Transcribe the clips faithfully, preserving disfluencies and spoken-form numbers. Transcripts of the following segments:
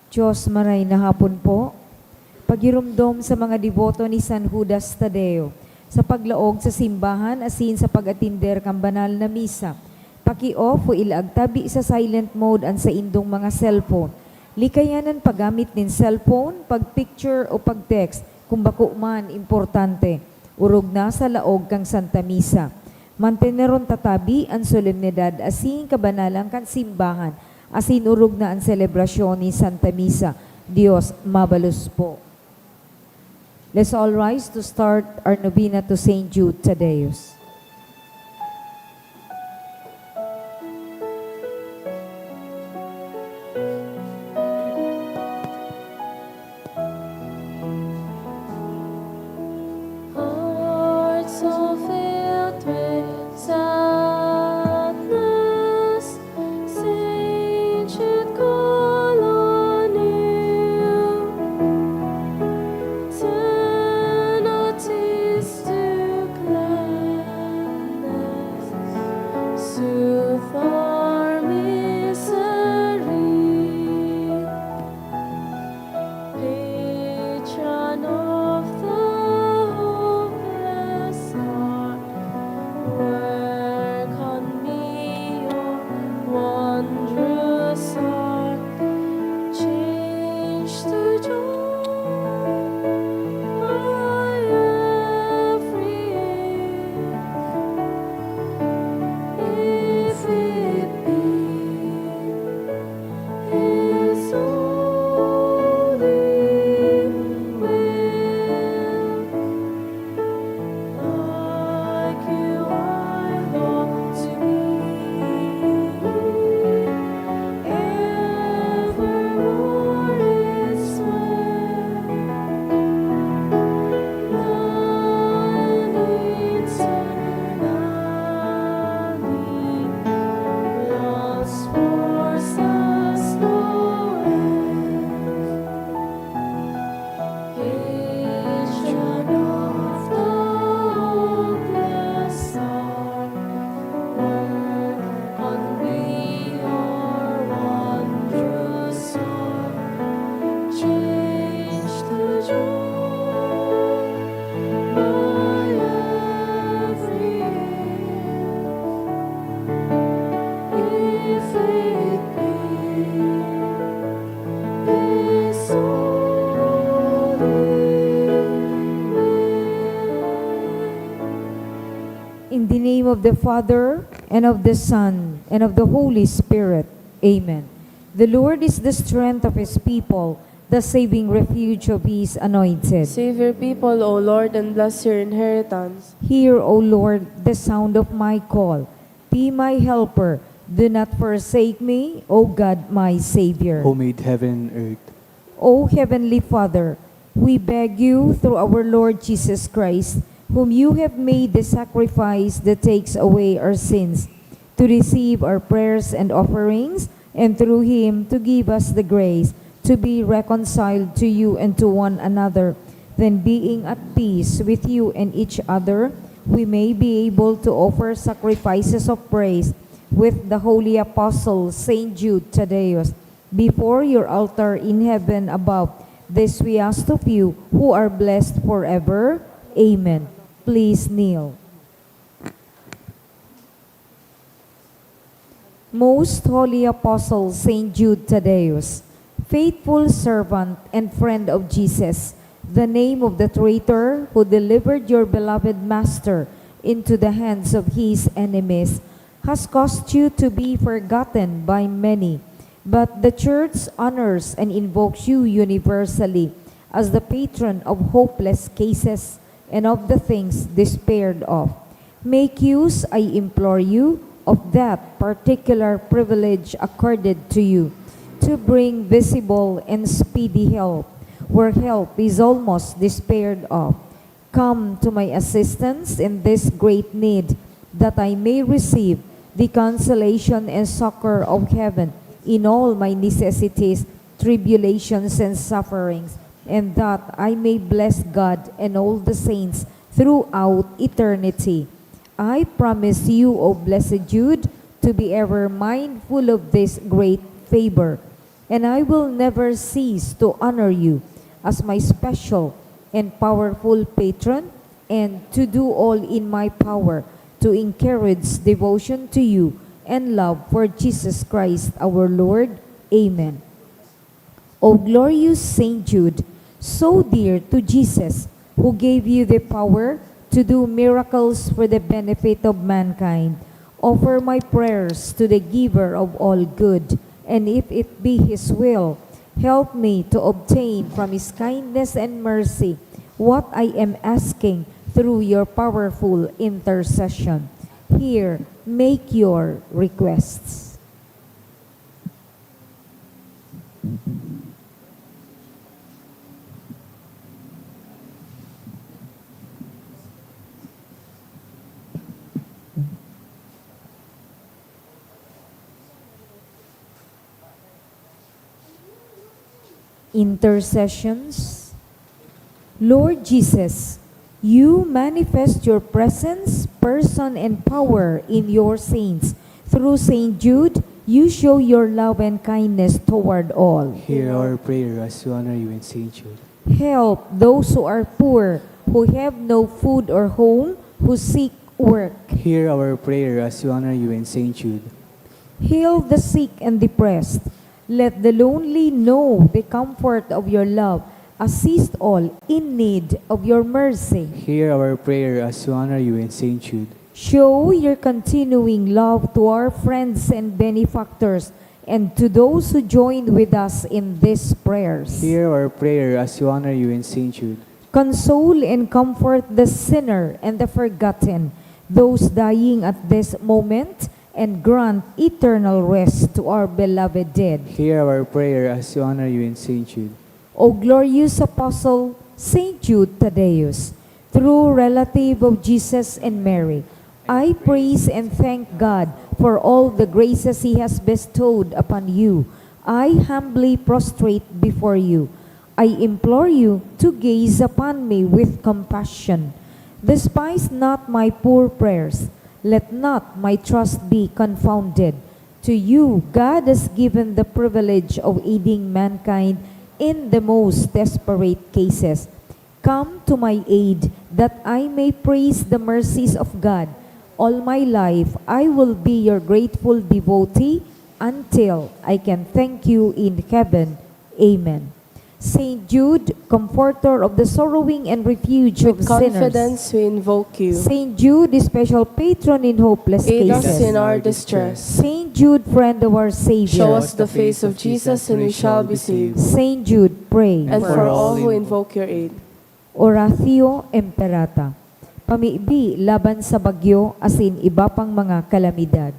Diyos, maray na hapon po. Pagiromdom sa mga deboto ni San Judas Tadeo sa paglaog sa simbahan asin sa pag-atender kan banal na misa. Paki-off o ilaag tabi sa silent mode an saindong mga cellphone. Likayan an paggamit nin cellphone, pag-picture o pag-text kung bako man importante. Orog na sa laog kan Santa Misa. Manteneron ta tabi an solemnidad asin kabanalan kan simbahan, asin orog na an selebrasyon nin Santa Misa. Diyos mabalos po. Let's all rise to start our novena to Saint Jude Thaddeus. Hearts so filled with sadness, saints should call on you. Turn our tears to gladness, soothe our misery. Patron of the hopeless heart, work on me your wondrous art. Change to joy my every ache, if it be His holy will. Like you I long to be, evermore His way. Thine eternal name, lost forsaken no end. Patron of the hopeless heart, work on me your wondrous art. Change to joy my every ache, if it be His holy will. In the name of the Father, and of the Son, and of the Holy Spirit. Amen. The Lord is the strength of His people, the saving refuge of His anointed. Save your people, O Lord, and bless your inheritance. Hear, O Lord, the sound of my call. Be my helper. Do not forsake me, O God, my Savior. Who made heaven and earth. O Heavenly Father, we beg you through our Lord Jesus Christ, whom you have made the sacrifice that takes away our sins, to receive our prayers and offerings, and through him to give us the grace to be reconciled to you and to one another. Then, being at peace with you and each other, we may be able to offer sacrifices of praise with the holy apostle, Saint Jude Thaddeus, before your altar in heaven above. This we ask of you, who are blessed forever. Amen. Please kneel. Most Holy Apostle Saint Jude Thaddeus, faithful servant and friend of Jesus, the name of the traitor who delivered your beloved Master into the hands of his enemies, has caused you to be forgotten by many. But the Church honors and invokes you universally as the patron of hopeless cases and of the things despaired of. Make use, I implore you, of that particular privilege accorded to you, to bring visible and speedy help where help is almost despaired of. Come to my assistance in this great need, that I may receive the consolation and succor of heaven in all my necessities, tribulations, and sufferings, and that I may bless God and all the saints throughout eternity. I promise you, O blessed Jude, to be ever mindful of this great favor, And I will never cease to honor you as my special and powerful patron, and to do all in my power to encourage devotion to you and love for Jesus Christ our Lord. Amen. O glorious Saint Jude, so dear to Jesus, who gave you the power to do miracles for the benefit of mankind, offer my prayers to the Giver of all good, and if it be His will, help me to obtain from His kindness and mercy what I am asking through your powerful intercession. Here, make your requests. Intercessions. Lord Jesus, you manifest your presence, person, and power in your saints. Through Saint Jude, you show your love and kindness toward all. Hear our prayer as we honor you in Saint Jude. Help those who are poor, who have no food or home, who seek work. Hear our prayer as we honor you in Saint Jude. Heal the sick and depressed. Let the lonely know the comfort of your love. Assist all in need of your mercy. Hear our prayer as we honor you in Saint Jude. Show your continuing love to our friends and benefactors and to those who joined with us in these prayers. Hear our prayer as we honor you in Saint Jude. Console and comfort the sinner and the forgotten, those dying at this moment, and grant eternal rest to our beloved dead. Hear our prayer as we honor you in Saint Jude. O glorious Apostle Saint Jude Thaddeus, true relative of Jesus and Mary, I praise and thank God for all the graces He has bestowed upon you. I humbly prostrate before you. I implore you to gaze upon me with compassion. Despise not my poor prayers. Let not my trust be confounded. To you, God has given the privilege of aiding mankind in the most desperate cases. Come to my aid, that I may praise the mercies of God. All my life, I will be your grateful devotee until I can thank you in heaven. Amen. Saint Jude, comforter of the sorrowing and refuge of sinners. With confidence we invoke you. Saint Jude, special patron in hopeless cases. Aid us in our distress. Saint Jude, friend of our Savior. Show us the face of Jesus and we shall be saved. Saint Jude, pray. And for all who invoke your aid. Oratio Imperata. Pamibi laban sa bagyo asin iba pang mga kalamidad.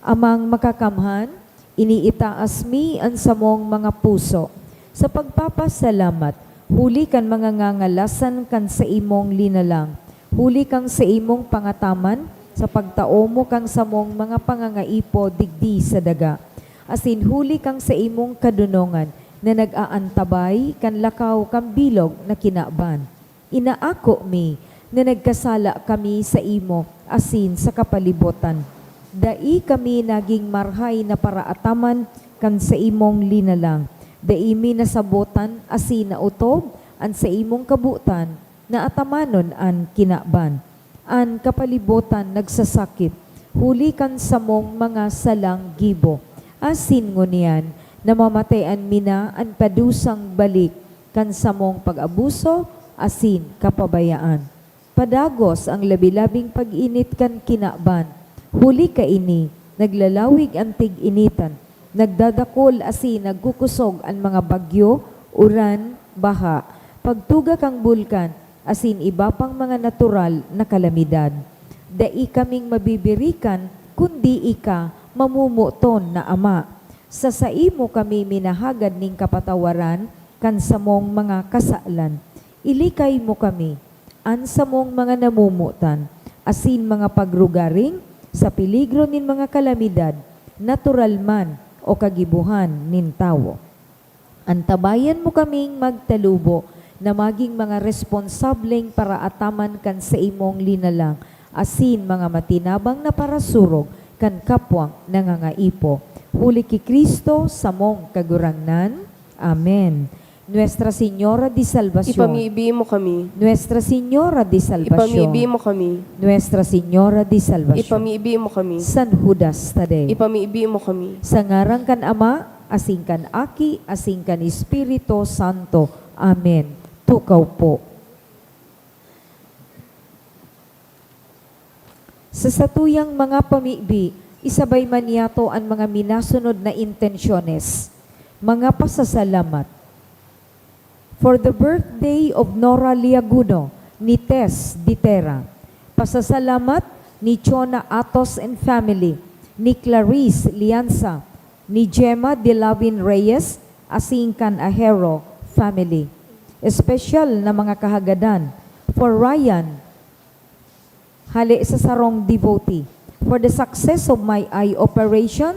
Amang Makakamhan, iniitaas mi an samong mga puso sa pagpapasalamat huli kan mga ngangalasan kan saimong linalang, huli kan saimong pangataman sa pagtao mo kan samong mga pangangaipo digdi sa daga, asin huli kan saimong kadonongan na nag-aantabay kan lakaw kan bilog na kinaban. Inaako mi na nagkasala kami saimo asin sa kapalibotan. Dai kami nagin marahay na paraataman kan saimong linalang. Dai mi nasabotan asin naotob an saimong kabotan na atamanon an kinaban. An kapalibotan nagsasakit huli kan samong mga salang gibo. Asin ngunyan, namamatean mi na an padusang balik kan samong pag-abuso asin kapabayaan. Padagos an labi-labing pag-init kan kinaban, huli kaini, naglalawig an tig-initan, nagdadakol asin nagkukusog an mga bagyo, uran, baha, pagtuga kan bulkan, asin iba pang mga natural na kalamidad. Dai kaming mabibirikan, kundi ika, mamomoton na Ama. Sa saimo kami minahagad nin kapatawaran kan samong mga kasalan. Ilikay mo kami, an samong mga namomotan, asin mga pagrugaring sa peligro nin mga kalamidad, natural man o kagibohan nin tawo. Antabayan mo kaming magtalubo na magin mga responsableng paraataman kan saimong linalang asin mga matinabang na parasurog kan kapwang nangangaipo. Huli ki Cristo, samong Kagurangnan. Amen. Nuestra Señora de Salvacion. Ipamibi mo kami. Nuestra Señora de Salvacion. Ipamibi mo kami. Nuestra Señora de Salvacion. Ipamibi mo kami. San Judas Tadeo. Ipamibi mo kami. Sa ngaran kan Ama, asin kan Aki, asin kan Espiritu Santo. Amen. Tukaw po. Sa satuyang mga pamibi, isabay man niyato an mga minasunod na intensyones. Mga pasasalamat. For the birthday of Nora Liaguno ni Tess Ditera. Pasasalamat ni Chona Atos and family, ni Clarice Lianza, ni Gemma Dilavin Reyes, asin kan Ahero family. Espesyal na mga kahagadan for Ryan, hale sa sarong devotee. For the success of my eye operation,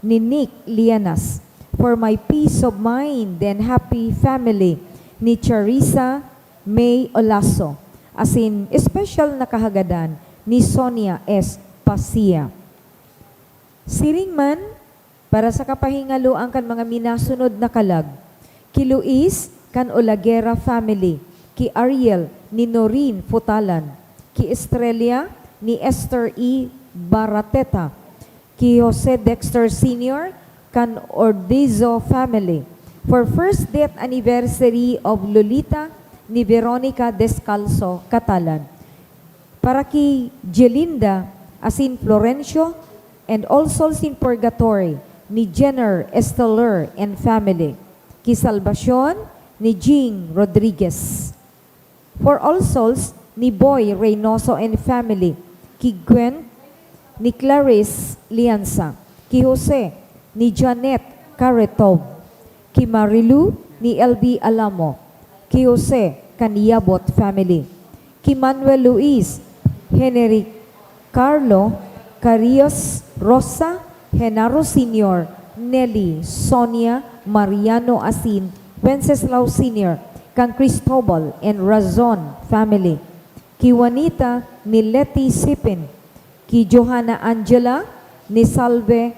ni Nick Lienas. For my peace of mind and happy family, ni Charissa May Olaso. Asin espesyal na kahagadan, ni Sonia S. Pasia. Siring man, para sa kapahingaloan kan mga minasunod na kalag, ki Luis kan Olaguera family, ki Ariel ni Noreen Futalan, ki Estrella ni Esther E. Barateta, ki Jose Dexter Senior kan Ordizo family, for first death anniversary of Lolita ni Veronica Descalzo Catalan. Para ki Jelinda asin Florencio, and all souls in purgatory ni Jenner Esteller and family. Ki Salvacion ni Jing Rodriguez. For all souls ni Boy Reynoso and family. Ki Gwen ni Clarice Lianza. Ki Jose ni Janet Karetov. Ki Marilu ni L B Alamo, ki Jose kan Yabot family, ki Manuel Luis, Henry Carlo, Carias Rosa, Genaro Senior, Nelly, Sonia, Mariano asin Wenceslao Senior, kan Cristobal and Razon family, ki Juanita ni Leti Sipin, ki Johanna Angela ni Salve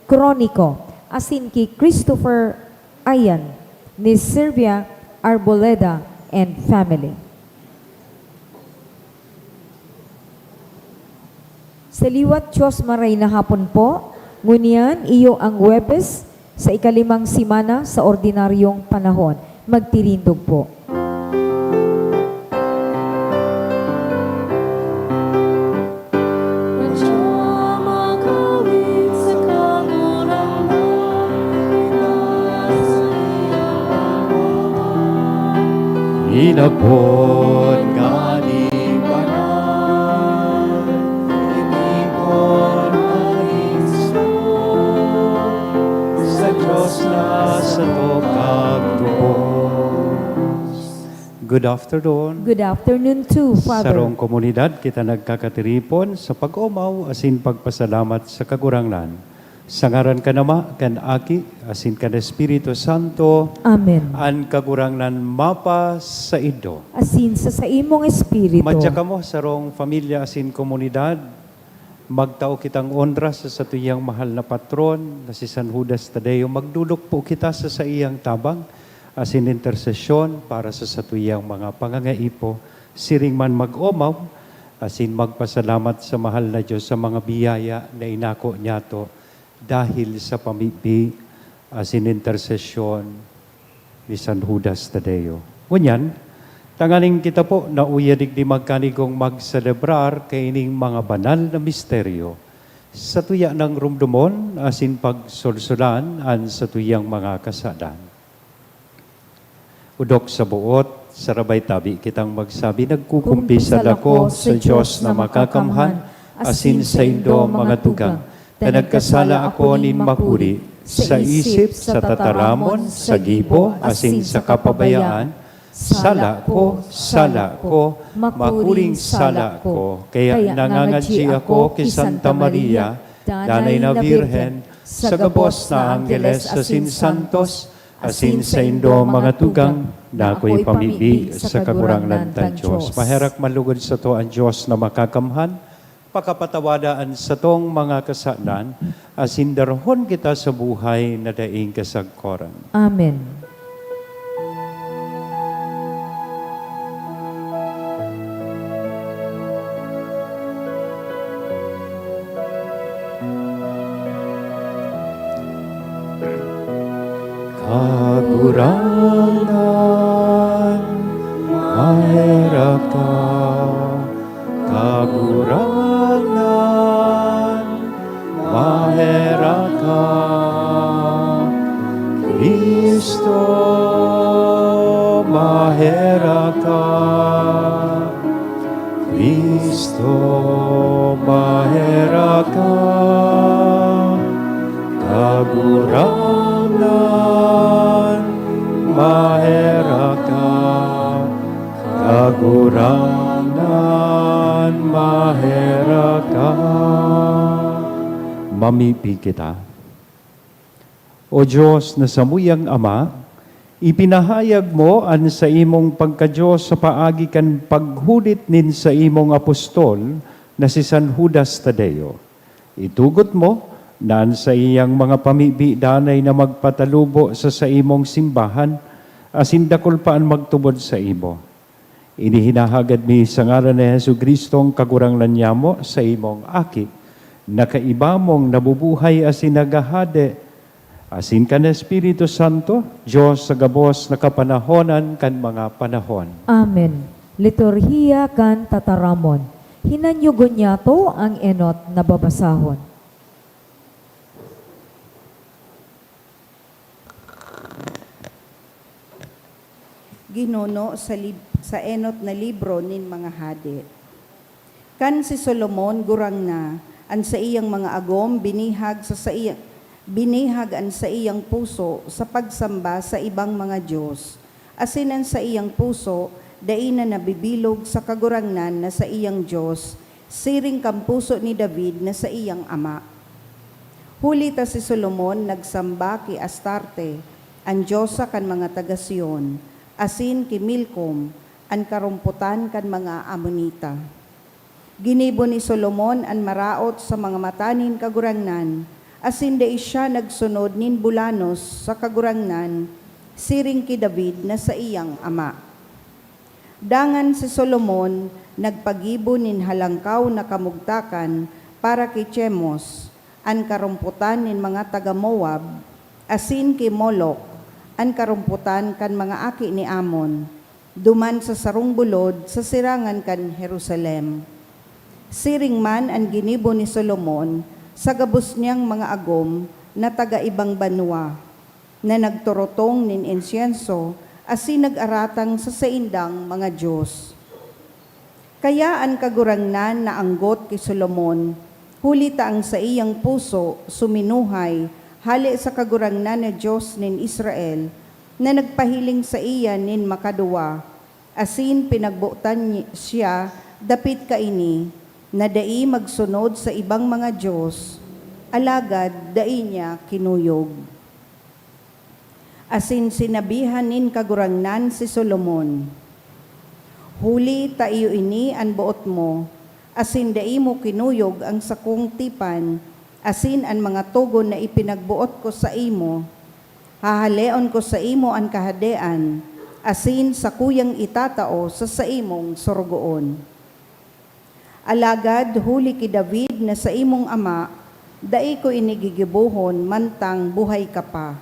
Cronico, asin ki Christopher Ayan ni Sylvia Arboleda and family. Sa liwat, Diyos, maray na hapon po. Ngunyan, iyo ang Huwebes sa ikalimang semana sa ordinaryong panahon. Magtirindog po. Inapod nganing banal, inipon an Dios, sa Dios na sato kagtubos. Good afternoon. Good afternoon too, Father. Sarong komunidad kita nagkakatiripon sa pag-omaw asin pagpasalamat sa Kagurangnan. Sa ngaran kan Ama, kan Aki, asin kan Espiritu Santo. Amen. An Kagurangnan mapa saindo. Asin sa saimong espiritu. Madya kamo, sarong pamilya asin komunidad. Magtao kitang onra sa satuyang mahal na patron, na si San Judas Tadeo. Magdulok po kita sa saiyang tabang asin intersesyon para sa satuyang mga pangangaipo. Siring man mag-omaw asin magpasalamat sa mahal na Dios sa mga biyaya na inako niyato dahil sa pamibi asin intersesyon ni San Judas Tadeo. Ngunyan, tanganing kita po na uya digdi magkanigong magselebrar kaining mga banal na misteryo, satuya nang rumdomon asin pagsolsolan an satuyang mga kasalan. Odok sa boot, sarabay tabi kitang magsabi, "Nagkukumpisal ako sa Dios na makakamhan, asin saindo, mga tugang, ta nagkasala ako nin makuri, sa isip, sa tataramon, sa gibo, asin sa kapabayaan. Sala ko, sala ko, makuring sala ko." Kaya nangangadyi ako ki Santa Maria, Danay na Birhen, sa gabos na anggeles asin santos, asin saindo, mga tugang, na ako ipamibi sa Kagurangnan tang Dios. Maherak man lugod sato an Dios na makakamhan, Pakapatawada an satong mga kasalan, asin darahon kita sa buhay na daing kasagkoran. Amen. Kagurangnan, maherak ka. Kagurangnan, maherak ka. Cristo, maherak ka. Cristo, maherak ka. Kagurangnan, maherak ka. Kagurangnan, maherak ka. Mamibi kita. O Dios na samuyang Ama, ipinahayag mo an saimong pagka-Dios sa paagi kan paghulit nin saimong apostol na si San Judas Tadeo. Itugot mo na an saiyang mga pamibi danay na magpatalubo sa saimong simbahan, asin dakul pa an magtubod saimo. Ini hinahagad mi sa ngaran ni Jesu-Cristong Kagurangnan nyamo, saimong Aki, na kaiba mong nabubuhay asin naghahade, asin kan Espiritu Santo, Dios sa gabos na kapanahonan kan mga panahon. Amen. Liturhiya kan Tataramon. Hinanyugon niyato ang enot na babasahon. Ginuno sa lib-, sa enot na libro nin mga hade. Kan si Solomon gurang na, an saiyang mga agom binihag sa saiya-, binihag an saiyang puso sa pagsamba sa ibang mga dios, asin an saiyang puso dai na nabibilog sa Kagurangnan na saiyang Dios, siring kan puso ni David na saiyang ama. Huli ta si Solomon nagsamba ki Astarte, an diosa kan mga taga Sion, asin ki Milcom, an karompotan kan mga Amonita. Ginibo ni Solomon an maraot sa mga mata nin Kagurangnan, asin dai siya nagsunod nin bulanos sa Kagurangnan, siring ki David na saiyang ama. Dangan si Solomon nagpagibo nin halangkaw na kamugtakan para ki Chemos, an karompotan nin mga taga Moab, asin ki Moloc, an karompotan kan mga aki ni Ammon, duman sa sarong bulod sa sirangan kan Jerusalem. Siring man an ginibo ni Solomon sa gabos niyang mga agom na taga ibang banwa, na nagturutong nin insyenso asin nag-aratang sa saindang mga dios. Kaya an Kagurangnan naanggot ki Solomon, huli ta an saiyang puso suminuhay hale sa Kagurangnan na Dios nin Israel, na nagpahiling saiya nin makaduwa, asin pinagbotan ni-, siya dapit kaini, na dai magsunod sa ibang mga dios, alagad dai niya kinuyog. Asin sinabihan nin Kagurangnan si Solomon, "Huli ta iyo ini an boot mo, asin dai mo kinuyog an sakong tipan, asin an mga togon na ipinagboot ko saimo, hahaleon ko saimo an kahadean, asin sakuyang itatao sa saimong sorogoon." Alagad huli ki David na saimong ama, dai ko ini gigibohon mantang buhay ka pa.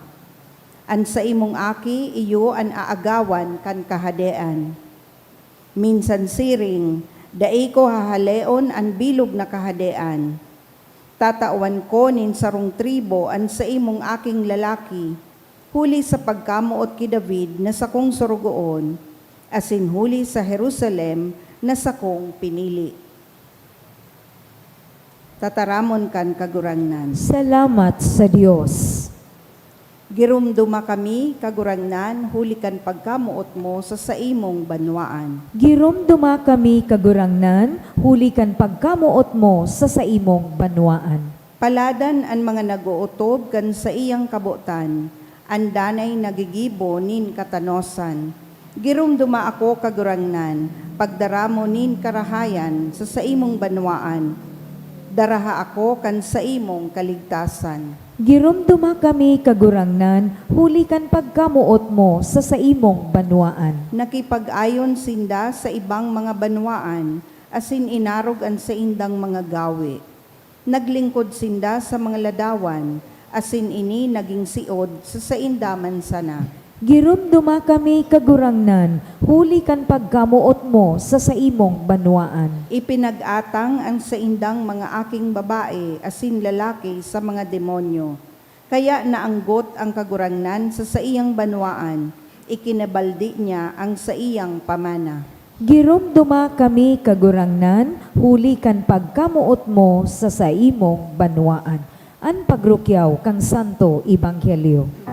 An saimong aki iyo an aagawan kan kahadean. Minsan siring, dai ko hahaleon an bilog na kahadean. Tatawan ko nin sarong tribo an saimong aking lalaki, huli sa pagkamoot ki David na sakong sorogoon, asin huli sa Jerusalem na sakong pinili. Tataramon kan Kagurangnan. Salamat sa Dios. Giromdoma kami, Kagurangnan, huli kan pagkamoot mo sa saimong banwaan. Giromdoma kami, Kagurangnan, huli kan pagkamoot mo sa saimong banwaan. Paladan an mga nag-ootob kan saiyang kabotan, an danay nagigibo nin katanosan. Giromdoma ako, Kagurangnan, pagdara mo nin karahayan sa saimong banwaan. Daraha ako kan saimong kaligtasan. Giromdoma kami, Kagurangnan, huli kan pagkamoot mo sa saimong banwaan. Nakipag-ayon sinda sa ibang mga banwaan, asin inarog an saindang mga gawe. Naglingkod sinda sa mga ladawan, asin ini naging siod sa sainda man sana. Giromdoma kami, Kagurangnan, huli kan pagkamoot mo sa saimong banwaan. Ipinag-atang an saindang mga aking babae asin lalaki sa mga demonyo. Kaya naanggot an Kagurangnan sa saiyang banwaan, ikinabaldi niya an saiyang pamana. Giromdoma kami, Kagurangnan, huli kan pagkamoot mo sa saimong banwaan. An pagrukyaw kan Santo Ebanghelyo.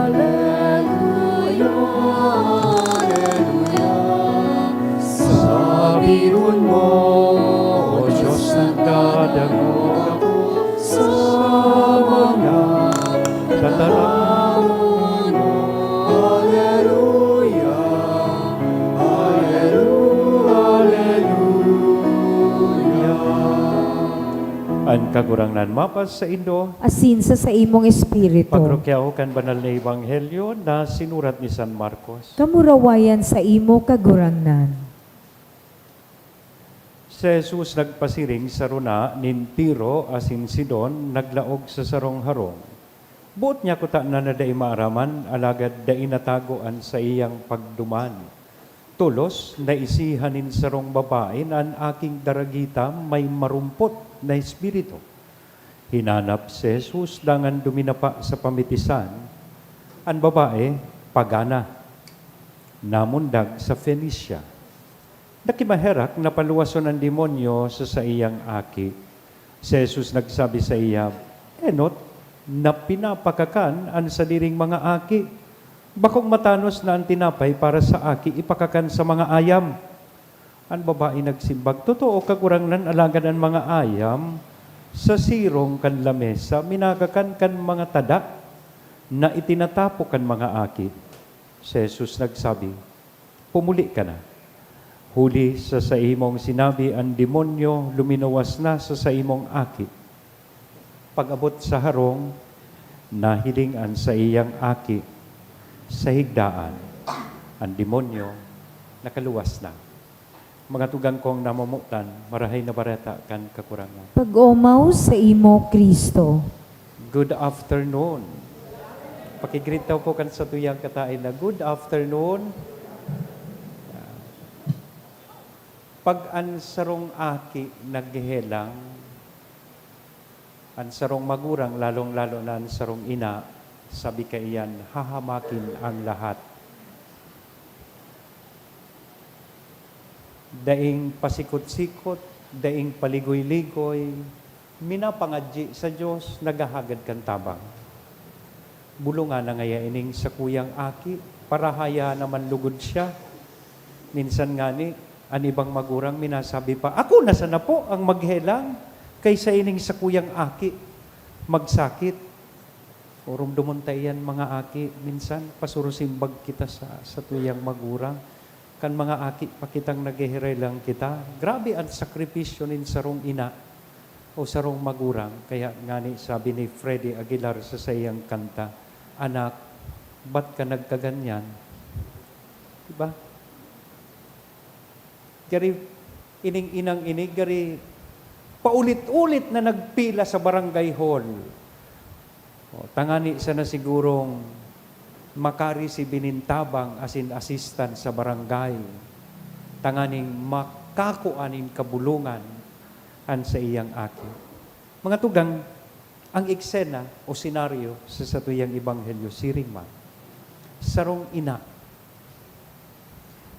Aleluya, aleluya. Sabihon mo, O Diyos, nagdadangog ako sa mga tataramon mo. Aleluya, aleluya, aleluya. An Kagurangnan mapasaindo. Asin sa saimong espiritu. Pagrukyaw kan banal na ebanghelyo na sinurat ni San Marcos. Kamurawayan saimo, Kagurangnan. Si Jesus nagpasiring sa rona nin Tiro asin Sidon, naglaog sa sarong harong. Boot niya kutana na dai maaraman, alagad dai natago an saiyang pagduman. Tolos, naisihan nin sarong babae na an aking daragita may marumpot na espiritu. Hinanap si Jesus dangan duminapa sa pamitisan. An babae, pagana, namundag sa Fenicia. Nakimaherak na paluwason an demonyo sa saiyang aki. Si Jesus nagsabi saiya, "Enot na pinapakakan an sadiring mga aki? Bakong matanos na an tinapay para sa aki ipakakan sa mga ayam?" An babae nagsimbag, "Totoo, Kagurangnan, alagad an mga ayam sa sirong kan lamesa minakakan kan mga tada na itinatapo kan mga aki." Si Jesus nagsabi, "Pumuli ka na, huli sa saimong sinabi an demonyo luminuwas na sa saimong aki." Pag-abot sa harong, nahiling an saiyang aki sa higdaan. An demonyo nakaluwas na. Mga tugang kong namomotan, Marahay na Bareta kan Kagurangnan. Pag-omaw saimo, Cristo. Good afternoon. Paki-greet daw po kan satuyang kataed na, "Good afternoon." Pag an sarong aki naghehelang, an sarong magurang, lalong-lalo na an sarong ina, sabi kaiyan, hahamakin ang lahat. Daing pasikot-sikot, daing paligoy-ligoy, minapangadyi sa Dios, naghahagad kan tabang. Bulongan na ngaya ining sakuyang aki, parahaya naman lugod siya. Minsan ngani, an ibang magurang minasabi pa, "Ako na sana po ang maghelang kaysa ining sakuyang aki magsakit." Oromdomon ta iyan, mga aki, minsan pasurusimbag kita sa satuyang magurang. Kan mga aki pa kitang naghehelang kita, grabe an sakripisyo nin sarong ina o sarong magurang. Kaya ngani sabi ni Freddy Aguilar sa saiyang kanta, "Anak, ba't ka nagkaganyan?" Diba? Gari, ining inang ini, gari, paulit-ulit na nagpila sa barangay hall. O, tangani sana sigurong maka-receive nin tabang asin assistance sa barangay, tanganing makakua nin kabulongan an saiyang aki. Mga tugang, ang eksena o senaryo sa satuyang ebanghelyo siring man, sarong ina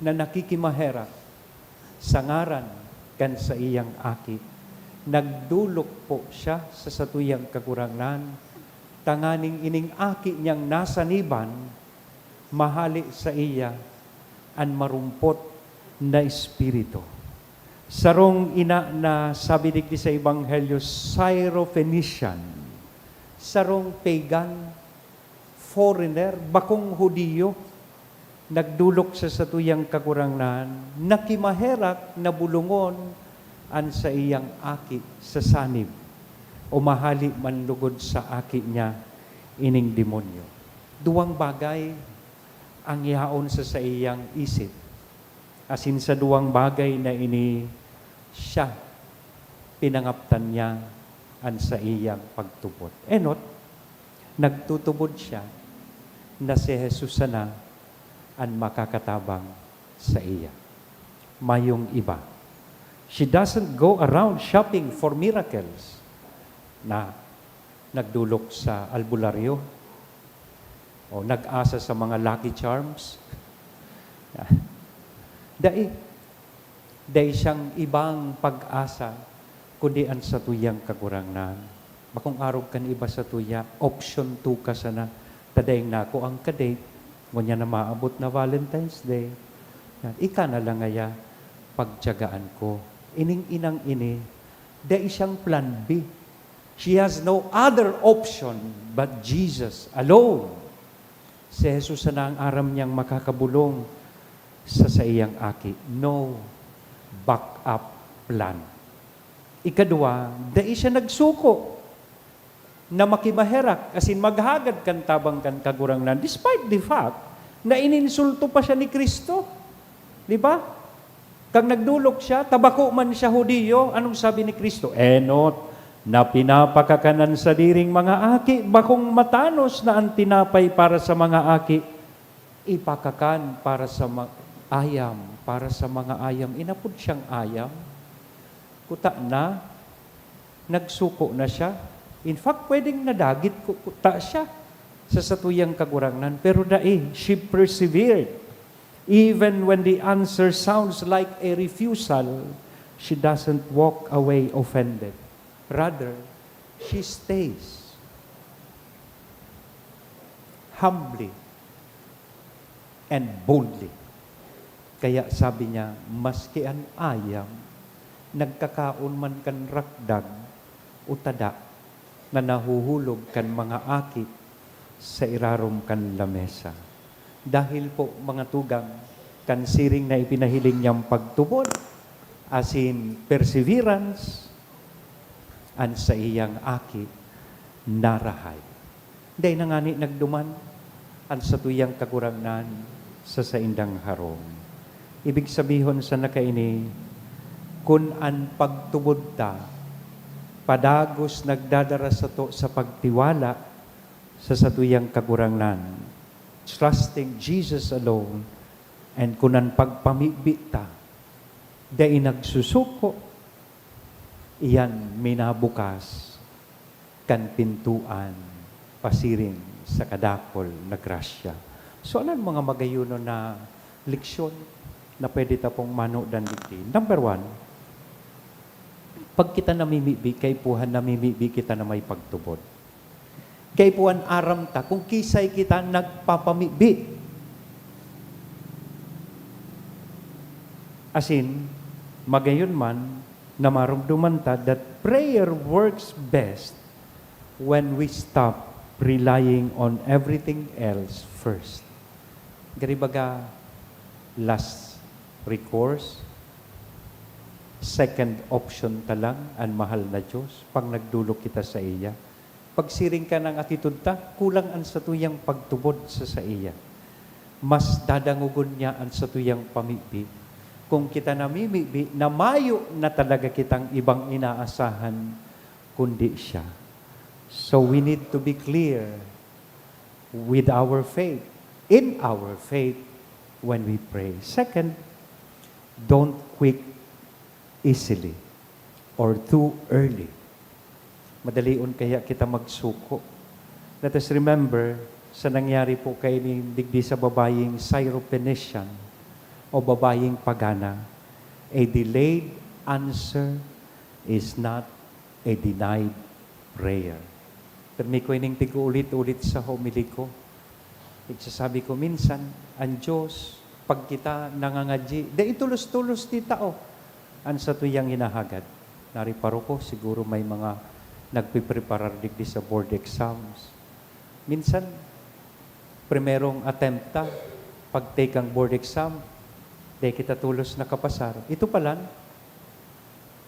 na nakikimaherak sa ngaran kan saiyang aki. Nagdolok po siya sa satuyang Kagurangnan, tanganing ining aki niyang nasaniban, mahale saiya an marumpot na espiritu. Sarong ina na, sabi digdi sa Ebanghelyo, Syrophoenician, sarong pagan, foreigner, bakong Judio, Nagdolok sa satuyang Kagurangnan, nakimaherak na bulongon an saiyang aki sa sanib, o mahali man lugod sa aki niya ining demonyo. Duwang bagay ang yaon sa saiyang isip, asin sa duwang bagay na ini, siya, pinangaptan niya an saiyang pagtubod. Enot, nagtutubod siya na si Jesus sana an makakatabang saiya. Mayong iba. She doesn't go around shopping for miracles. Na, nagdolok sa albularyo o nag-asa sa mga Lucky Charms. Dai. Dai siyang ibang pag-asa kundi an satuyang Kagurangnan. Bakong arog kan iba satuya, option two ka sana. Ta dai nako ang ka-date, ngunyan na maabot na Valentine's Day. Yan. Ika na lang ngaya, pagtiyagaan ko. Ining inang ini, dai siyang plan B. She has no other option but Jesus alone. Si Jesus sana ang aram niyang makakabulong sa saiyang aki. No backup plan. Ikadwa, dai siya nagsuko na makimaherak, asin maghagad kan tabang kan Kagurangnan, despite the fact na ininsulto pa siya ni Cristo. Di ba? Kan nagdolok siya, ta bako man siya Judio, anong sabi ni Cristo? Enot, na pinapakakan an sadiring mga aki, bakong matanos na an tinapay para sa mga aki, ipakakan para sa ma-, ayam, para sa mga ayam. Inapod siyang ayam. Kuta na, nagsuko na siya. In fact, pwedeng nadagit ku-, kuta siya sa satuyang Kagurangnan. Pero dai, she persevered. Even when the answer sounds like a refusal, she doesn't walk away offended. Rather, she stays humbly and boldly. Kaya sabi niya, "Maski an ayam nagkakaon man kan rakdag o tada na nahuhulog kan mga aki sa irarom kan lamesa." Dahil po, mga tugang, kan siring na ipinahiling niyang pagtubod, asin perseverance, an saiyang aki narahay. Dai na ngani nagduman an satuyang Kagurangnan sa saindang harong. Ibig sabihon sana kaini, kun an pagtubod ta padagos nagdadara sato sa pagtiwala sa satuyang Kagurangnan, trusting Jesus alone, and kun an pagpamibi ta dai nagsusuko, iyan minabukas kan pintoan pasiring sa kadakul na grasya. So, ano an mga magayonon na leksyon na pwede ta pong manudan digdi? Number one, pag kita namimibi, kaipuhan namimibi kita na may pagtubod. Kaipuhan aram ta kung kisay kita nagpapamibi. Asin, magayon man na maromdoman ta that prayer works best when we stop relying on everything else first. Gari baga, last recourse, second option ta lang an mahal na Diyos pag nagdolok kita saiya. Pagsiring kan an atitod ta, kulang an satuyang pagtubod sa saiya. Mas dadangogon niya an satuyang pamibi kung kita namimibi na mayo na talaga kitang ibang inaasahan kundi siya. So we need to be clear with our faith, in our faith, when we pray. Second, don't quit easily or too early. Madalion kaya kita magsuko. Let us remember sa nangyari po kaini digdi sa babayeng Syrophoenician o babayeng pagana. A delayed answer is not a denied prayer. Pirmi ko ining pag-uulit-ulit sa homily ko. Nagsasabi ko, minsan, an Diyos, pag kita nangangadyi, dai tolos-tolos ti tao an satuyang hinahagad. Nari paroko, siguro may mga nagpipreparar digdi sa board exams. Minsan, primerong attempt ta, pag-take ang board exam, di kita tolos nakapasar. Ito palan,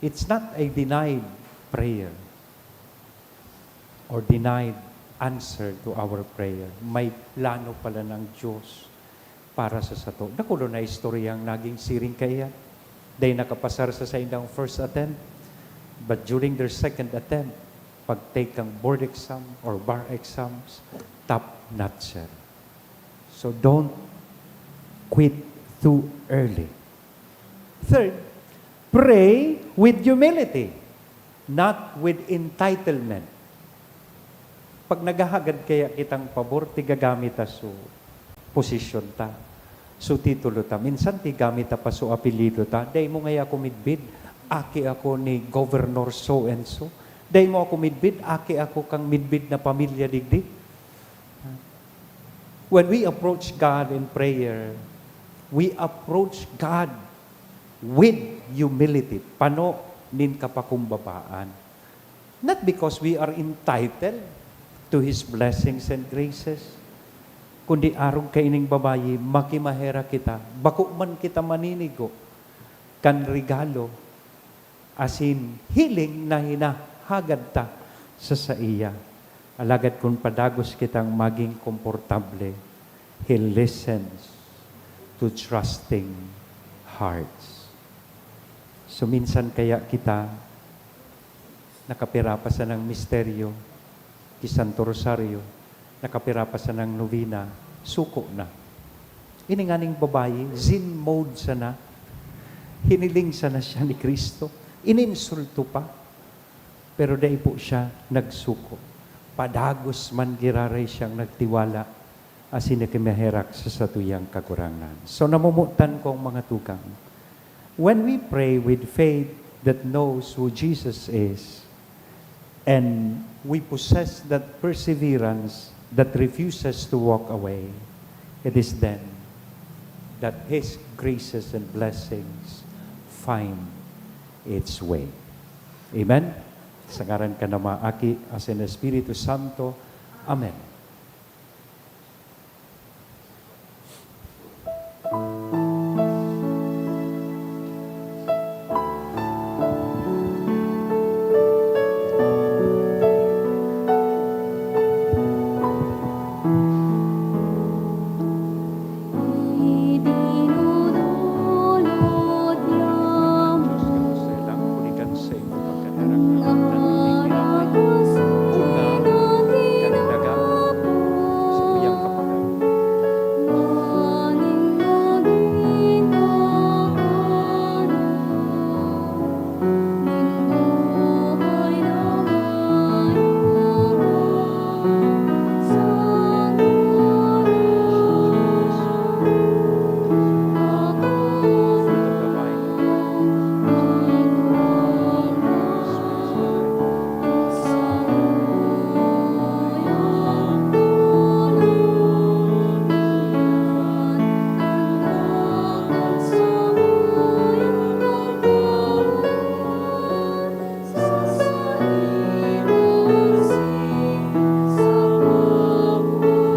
it's not a denied prayer or denied answer to our prayer. May plano pala ng Diyos para sa sato. Dakul na istoryang naging siring kaiyan. Dai nakapasar sa saindang first attempt, but during their second attempt, pag-take ang board exam or bar exams, top notcher. So don't quit too early. Third, pray with humility, not with entitlement. Pag naghahagad kaya kitang pabor, ti gagamit ta so posisyon ta, so titulo ta. Minsan, ti gamit ta pa so apelyido ta. Dai mo ngaya ako midbid, aki ako ni Governor so and so. Dai mo ako midbid, aki ako kan midbid na pamilya digdi. When we approach God in prayer, we approach God with humility, pano nin kapakumbabaan. Not because we are entitled to His blessings and graces, kundi arog kaining babayi, makimaherak kita, bako man kita maninigo kan regalo asin healing na hinahagad ta sa saiya. Alagad kun padagos kitang magin komportable, He listens to trusting hearts. So, minsan kaya kita nakapira pa sanang misteryo, ki Santo Rosario, nakapira pa sanang novena, suko na. Ini nganing babayi, Zen mode sana. Hiniling sana siya ni Cristo. Ininsulto pa. Pero dai po siya nagsuko. Padagos man giraray siyang nagtiwala asin nakimaherak sa satuyang Kagurangnan. So, namomotan kong mga tugang, when we pray with faith that knows who Jesus is, and we possess that perseverance that refuses to walk away, it is then that His graces and blessings find its way. Amen? Sa ngaran kan Ama, Aki, asin Espiritu Santo. Amen.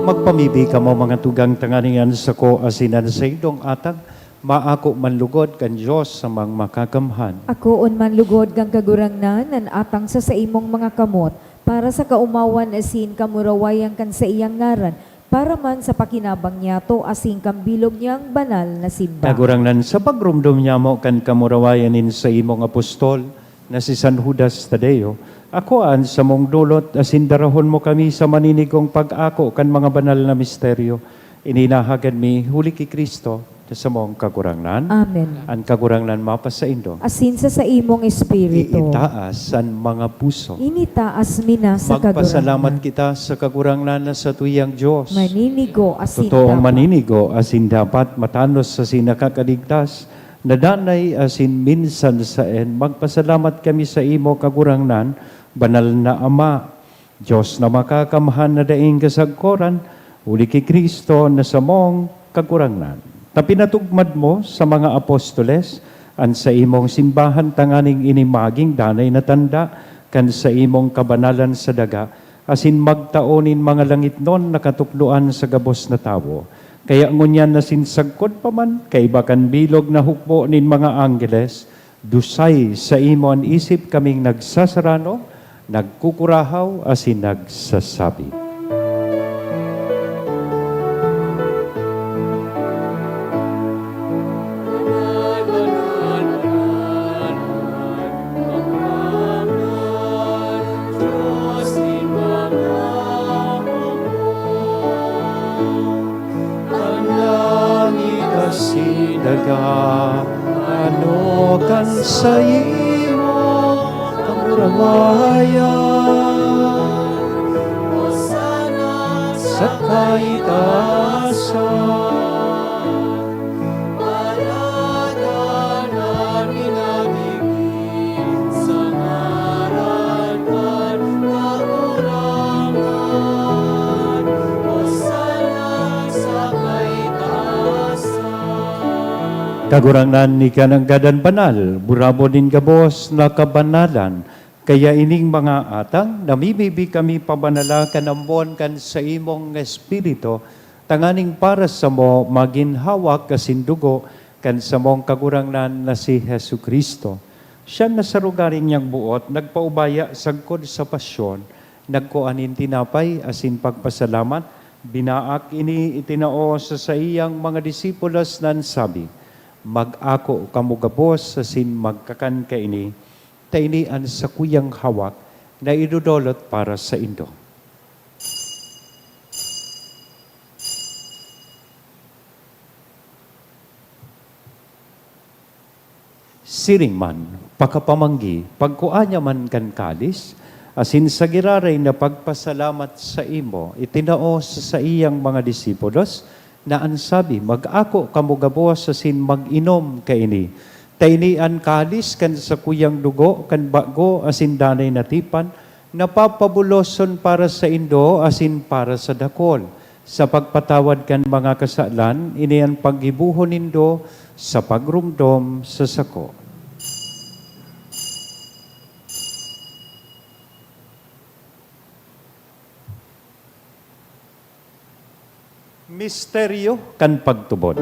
Magpamibi kamo, mga tugang, tanganing an sako asin an saindong atang maako man lugod kan Dios sa Amang Makakamhan. Akoon man lugod kan Kagurangnan an atang sa saimong mga kamot, para sa kaomawan asin kamurawayan kan saiyang ngaran, para man sa pakinabang niyato asin kan bilog niyang banal na simbahan. Kagurangnan, sa pagromdom niyamo kan kamurawayan nin saimong apostol na si San Judas Tadeo, akoa an samong dolot asin darahon mo kami sa maninigong pag-ako kan mga banal na misteryo. Ini inahagad mi huli ki Cristo na samong Kagurangnan. Amen. An Kagurangnan mapasaindo. Asin sa saimong espiritu. Iitaas an mga puso. Initaas mi na sa Kagurangnan. Magpasalamat kita sa Kagurangnan na satuyang Dios. Maninigo asin Totoong dapat. Maninigo asin dapat, matanos asin nakakaligtas, na danay asin minsan saen. Magpasalamat kami sa imo, Kagurangnan, banal na Ama, Dios na makakamhan na daing kasagkoran, huli ki Cristo na samong Kagurangnan. Ta pinatugmad mo sa mga apostoles an saimong simbahan tanganing ini magin danay na tanda kan saimong kabanalan sa daga, asin magtao nin mga langitnon na katukdoan sa gabos na tawo. Kaya ngunyan na sinsagkod pa man, kaiba kan bilog na hukbo nin mga anggeles, dusay saimo an isip kaming nagsasarano, nagkukurahaw asin nagsasabi. An langit asin daga, ano kan saimo kamurawayan, Hosanna sa kaitaasan. Paladan an Ginoo sa ngaran kan Kagurangnan. Hosanna sa kaitaasan. Kagurangnan, ika nanggad an banal, burabod nin gabos na kabanalan. Kaya ining mga atang, namimibi kami pabanala kan ambon kan saimong Espiritu, tanganing para samo magin hawak asin dugo kan samong Kagurangnan na si Jesu-Cristo. Siya na sa rogaring niyang boot nagpaubaya sagkod sa pasyon, nagkua nin tinapay asin pagpasalamat, binaak ini, itinao sa saiyang mga disipulos na an sabi, "Mag-ako kamo gabos asin magkakan kaini, ta ini an sakuyang hawak na idodolot para saindo." Siring man, pakapamanggi, pagkua niya man kan kalis, asin sa giraray na pagpasalamat saimo, itinao sa saiyang mga disipulos, na an sabi, "Mag-ako kamo gabos asin mag-inom kaini. Ta ini an kalis kan sakuyang dugo kan bago asin danay na tipan, na papabuloson para saindo asin para sa dakul, sa pagpatawad kan mga kasalan. Ini an paggibohon nindo sa pagromdom sa sako." Misteryo kan pagtubod.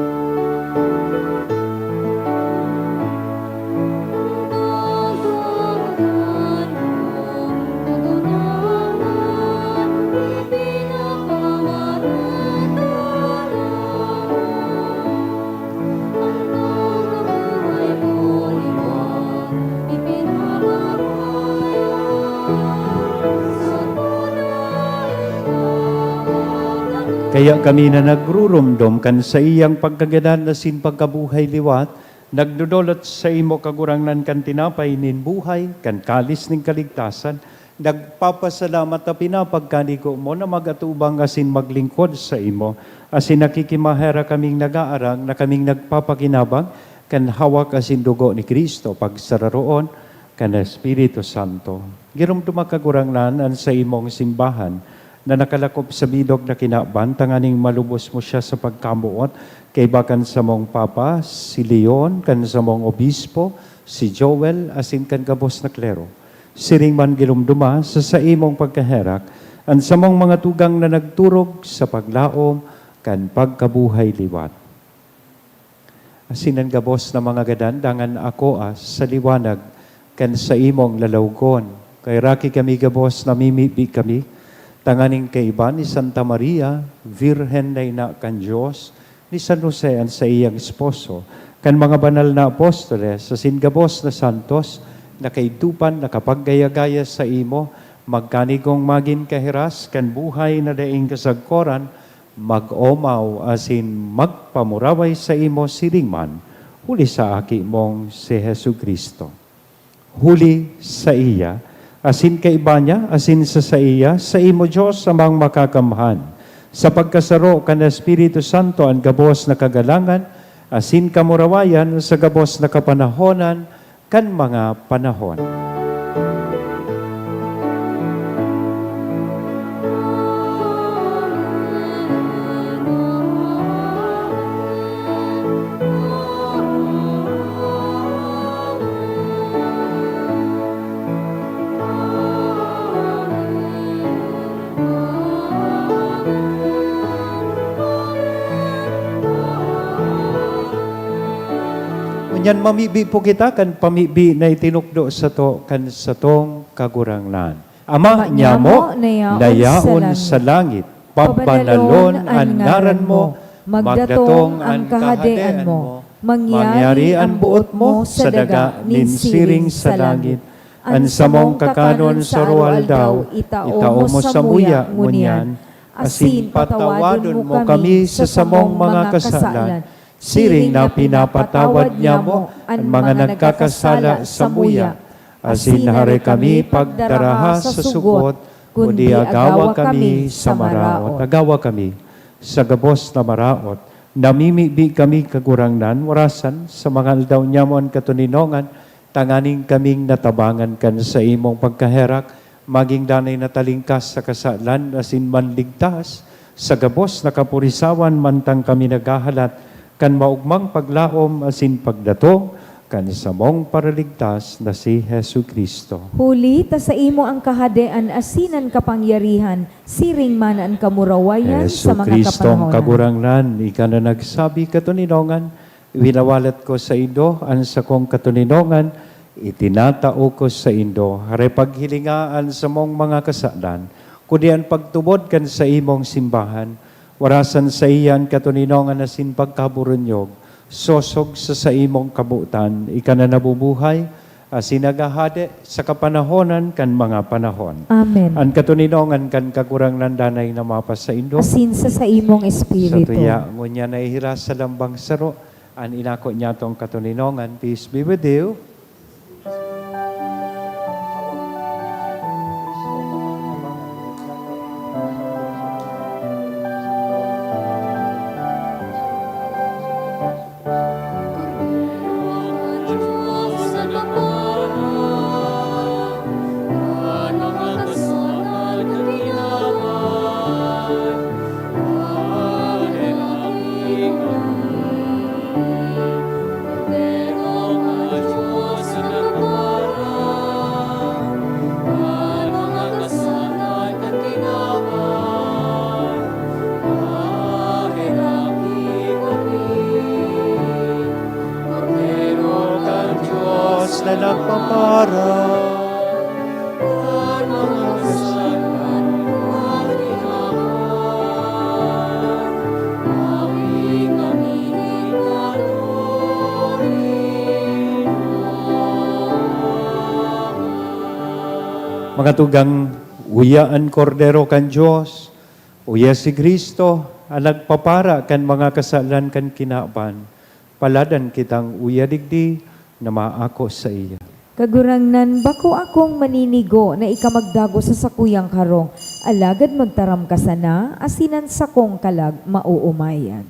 Kaya kami na nagruromdom kan saiyang pagkagadan asin pagkabuhay liwat, nagdodolot saimo, Kagurangnan, kan tinapay nin buhay, kan kalis nin kaligtasan, nagpapasalamat ta pinapagkanigo mo na mag-atubang asin maglingkod saimo, asin nakikimaherak kaming nag-aarang na kaming nagpapakinabang kan hawak asin dugo ni Cristo, pagsararoon kan Espiritu Santo. Giromdoma, Kagurangnan, an saimong simbahan na nakalakop sa bilog na kinaban, tanganing malubos mo siya sa pagkamoot, kaiba kan samong Papa, si Leon, kan samong Obispo, si Joel, asin kan gabos na klero. Siring man giromdoma sa saimong pagkaherak an samong mga tugang na nagturog sa paglaom kan pagkabuhay liwat. Asin an gabos na mga gadan dangan akoa sa liwanag kan saimong lalawgon. Kaheraki kami gabos, namimibi kami tanganing kaiba ni Santa Maria, Birhen na ina kan Dios, ni San Jose an saiyang esposo, kan mga banal na apostoles, asin gabos na santos na kaidtopan nakapaggaya-gaya saimo, magkanigong magin kahiras kan buhay na daing kasagkoran, mag-omaw asin magpamuraway saimo siring man, huli sa Aki mong si Jesu-Cristo. Huli saiya, asin kaiba niya, asin sa saiya, saimo, Dios Amang Makakamhan, sa pagkasaro kan Espiritu Santo, an gabos na kagalangan asin kamurawayan sa gabos na kapanahonan kan mga panahon. Yan, mamibi po kita kan pamibi na itinukdo sato kan satong Kagurangnan. Ama nyamo na yaon sa langit, pabanalon an ngaran mo, magdatong an kahadean mo, mangyari an boot mo sa daga nin siring sa langit. An samong kakanon sa aroaldaw, itao mo samuya ngunyan, asin patawadon mo kami sa samong mga kasalan, siring na pinapatawad nyamo an mga nagkakasala samuya. Asin hare kami pagdaraha sa sugot, kundi agawa kami sa maraot. Agawa kami. Sa gabos na maraot, namimibi kami, Kagurangnan, warasan sa mga aldaw nyamo an katoninongan, tanganing kaming natabangan kan saimong pagkaherak, magin danay na talingkas sa kasalan asin manligtas sa gabos na kapurisawan, mantang kami naghahalat kan maogmang paglaom asin pagdatong kan samong Paraligtas na si Jesu-Cristo. Huli ta saimo an kahadean asin an kapangyarihan, siring man an kamurawayan sa mga Jesu-Cristo, kapanahonan. Kagurangnan, ika na nagsabi, "Katoninongan, winawalat ko saindo an sakong katoninongan, itinatao ko saindo." Hare, paghilinga an samong mga kasalan, kundi an pagtubod kan saimong simbahan, warasan saiya an katoninongan asin pagkaburunyog, sosog sa saimong kabotan, ika na nabubuhay, asin naghahade sa kapanahonan kan mga panahon. Amen. An katoninongan kan Kagurangnan danay na mapasaindo. Asin sa saimong espiritu. Sa tuya, ngunyan nahihiras sa lambang saro, an inako niyatong katoninongan. Peace be with you. Kordero kan Dios na nagpapara. Mga tugang, uya an Kordero kan Dios, uya si Cristo, an nagpapara kan mga kasalan kan kinaban. Paladan kitang uya digdi na maako saiya. Kagurangnan, bako akong maninigo na ika magdagos sa sakuyang karong, alagad magtaram ka sana, asin an sakong kalag maoomayan.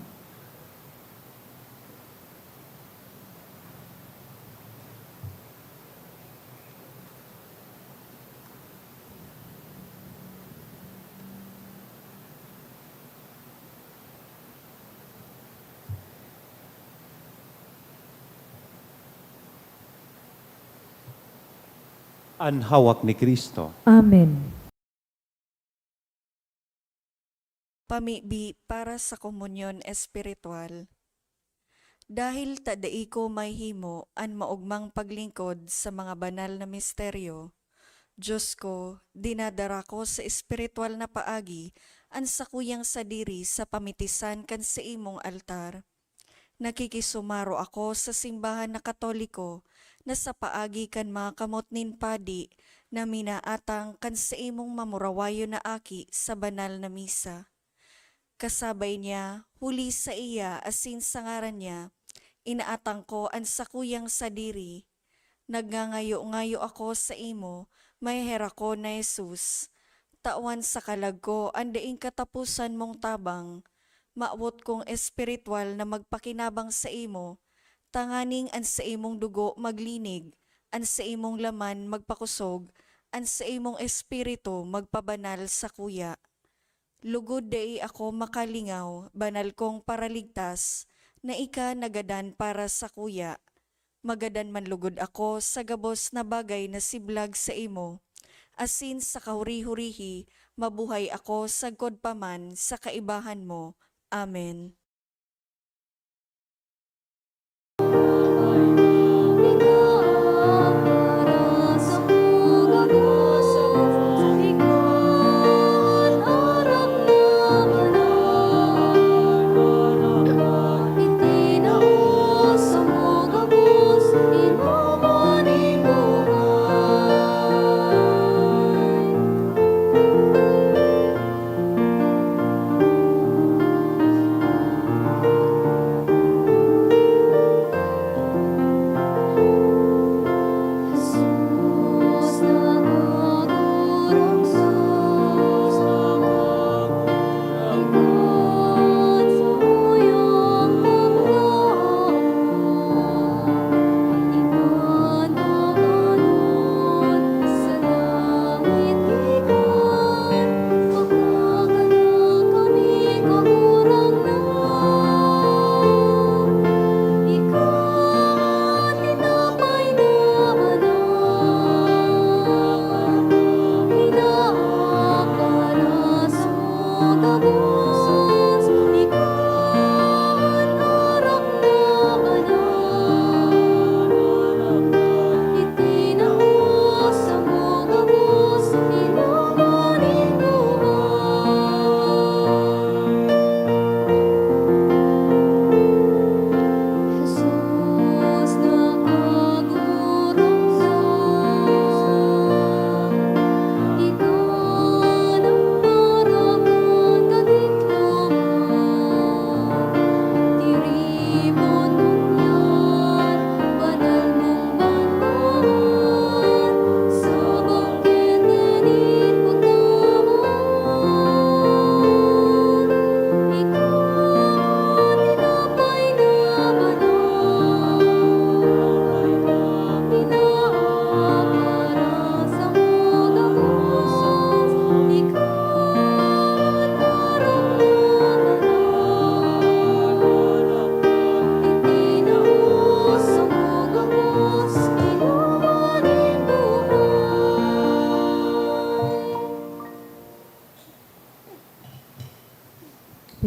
An hawak ni Cristo. Amen. Pamibi para sa komunyon espiritual. Dahil ta dai ko mahihimo an maogmang paglingkod sa mga banal na misteryo, Dios ko, dinadara ko sa espiritual na paagi an sakuyang sadiri sa pamitisan kan saimong altar. Nakikisumaro ako sa simbahan na Katoliko na sa paagi kan mga kamot nin padi na minaatang kan saimong mamurawayon na aki sa banal na misa. Kasabay niya, huli saiya asin sa ngaran niya, inaatang ko an sakuyang sadiri. Nagngangayo-ngayo ako saimo, maheherakon na Jesus. Tawan sa kalag ko an daing kataposan mong tabang. Mawot kong espiritual na magpakinabang saimo, tanganing an saimong dugo maglinig, an saimong laman magpakosog, an saimong espiritu magpabanal sakuya. Lugod dai ako makalingaw, banal kong Paraligtas, na ika nagadan para sakuya. Magadan man lugod ako sa gabos na bagay na siblag saimo, asin sa kahuri-hurihi mabuhay ako sagkod pa man sa kaibahan mo. Amen.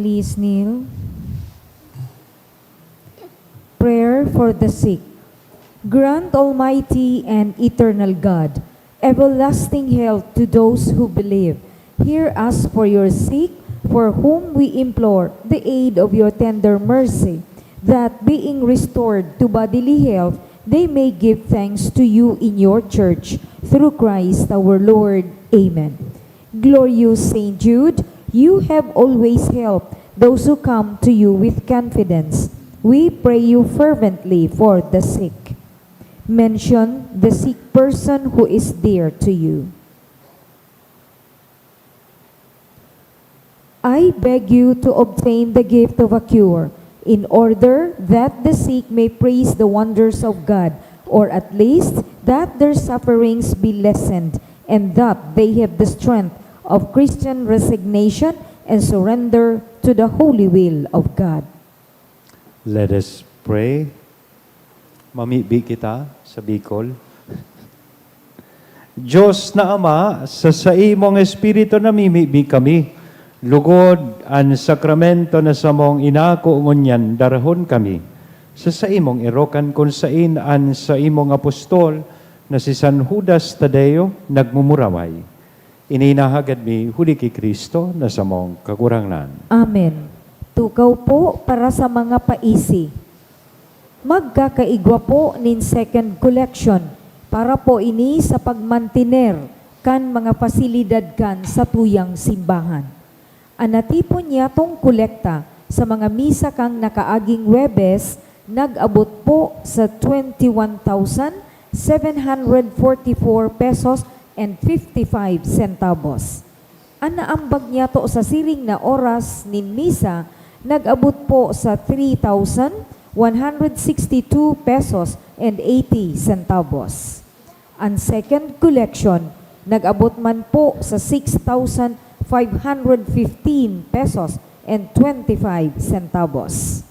Please kneel. Prayer for the sick. Grant, Almighty and eternal God, everlasting health to those who believe. Hear us for your sick, for whom we implore the aid of your tender mercy, that being restored to bodily health, they may give thanks to you in your church, through Christ our Lord. Amen. Glorious Saint Jude, you have always helped those who come to you with confidence. We pray you fervently for the sick. Mention the sick person who is dear to you. I beg you to obtain the gift of a cure, in order that the sick may praise the wonders of God, or at least that their sufferings be lessened, and that they have the strength of Christian resignation and surrender to the holy will of God. Let us pray. Mamibi kita sa Bicol. Diyos na Ama, sa saimong Espiritu namimibi kami, lugod an sakramento na samong inako ngunyan darahon kami. Sa saimong erokan kun sain an saimong apostol na si San Judas Tadeo nagmumuraway. Ini nahagad mi huli ki Cristo na samong Kagurangnan. Amen. Tukaw po para sa mga paisi. Magkakaigwa po nin second collection para po ini sa pagmantiner kan mga pasilidad kan satuyang simbahan. An natipon niyatong kolekta sa mga misa kan nakaaging Huwebes nag-abot po sa twenty-one thousand seven hundred forty-four pesos and fifty-five centavos. An naambag niyato sa siring na oras nin misa nag-abot po sa three thousand one hundred sixty-two pesos and eighty centavos. An second collection nag-abot man po sa six thousand five hundred fifteen pesos and twenty-five centavos.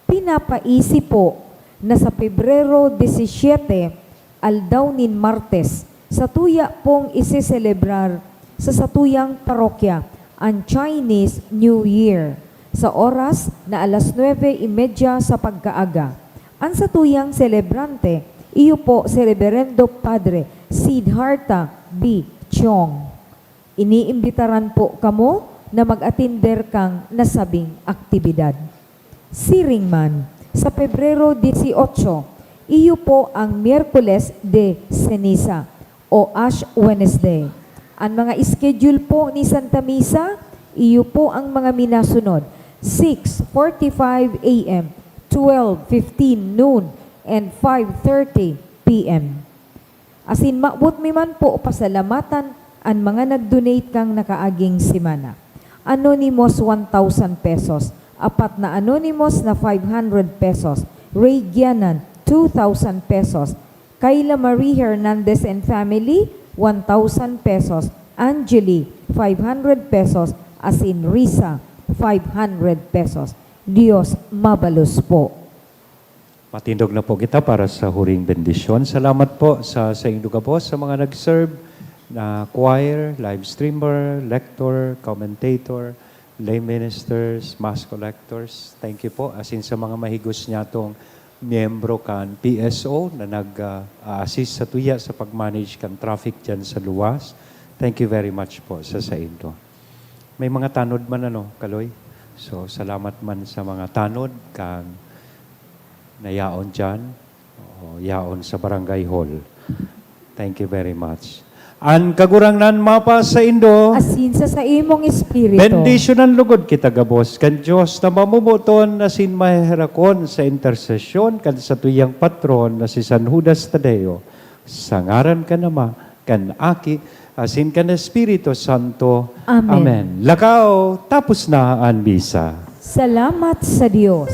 Pinapaisi po na sa Pebrero disisiete, aldaw nin Martes, satuya pong iseselebrar sa satuyang parokya an Chinese New Year sa oras na alas nuebe y media sa pagkaaga. An satuyang selebrante, iyo po si Reberendo Padre Siddhartha B. Chong. Iniimbitaran po kamo na mag-atinder kan nasabing aktibidad. Siring man, sa Pebrero dieciocho, iyo po ang Miyerkules de Ceniza o Ash Wednesday. An mga schedule po ni Santa Misa, iyo po ang mga minasunod, six forty-five A M, twelve fifteen noon, and five thirty P M. Asin mawot mi man po pasalamatan an mga nag-donate kan nakaaging semana. Anonymous, one thousand pesos. Apat na anonymous na five hundred pesos. Ray Gianan, two thousand pesos. Kayla Marie Hernandez and family, one thousand pesos. Angeli, five hundred pesos. Asin Risa, five hundred pesos. Dios mabalos po. Matindog na po kita para sa huring bendisyon. Salamat po sa, sa inyong gabos, sa mga nag-serve na choir, live streamer, lector, commentator, lay ministers, mass collectors. Thank you po. Asin sa mga mahigos niyatong miyembro kan P S O na nag-assist sa tuya sa pag-manage kan traffic dyan sa luwas. Thank you very much po sa saindo. May mga tanod man, ano, Kaloy? So, salamat man sa mga tanod kan nayaon dyan, o yaon sa barangay hall. Thank you very much. An Kagurangnan mapa saindo. Asin sa saimong espiritu. Bendisyonan lugod kita gabos kan Dios na mamomoton asin maheherakon sa intersesyon kan satuyang patron na si San Judas Tadeo, sa ngaran kan Ama, kan Aki, asin kan Espiritu Santo. Amen. Amen. Lakaw, tapos na an misa. Salamat sa Dios.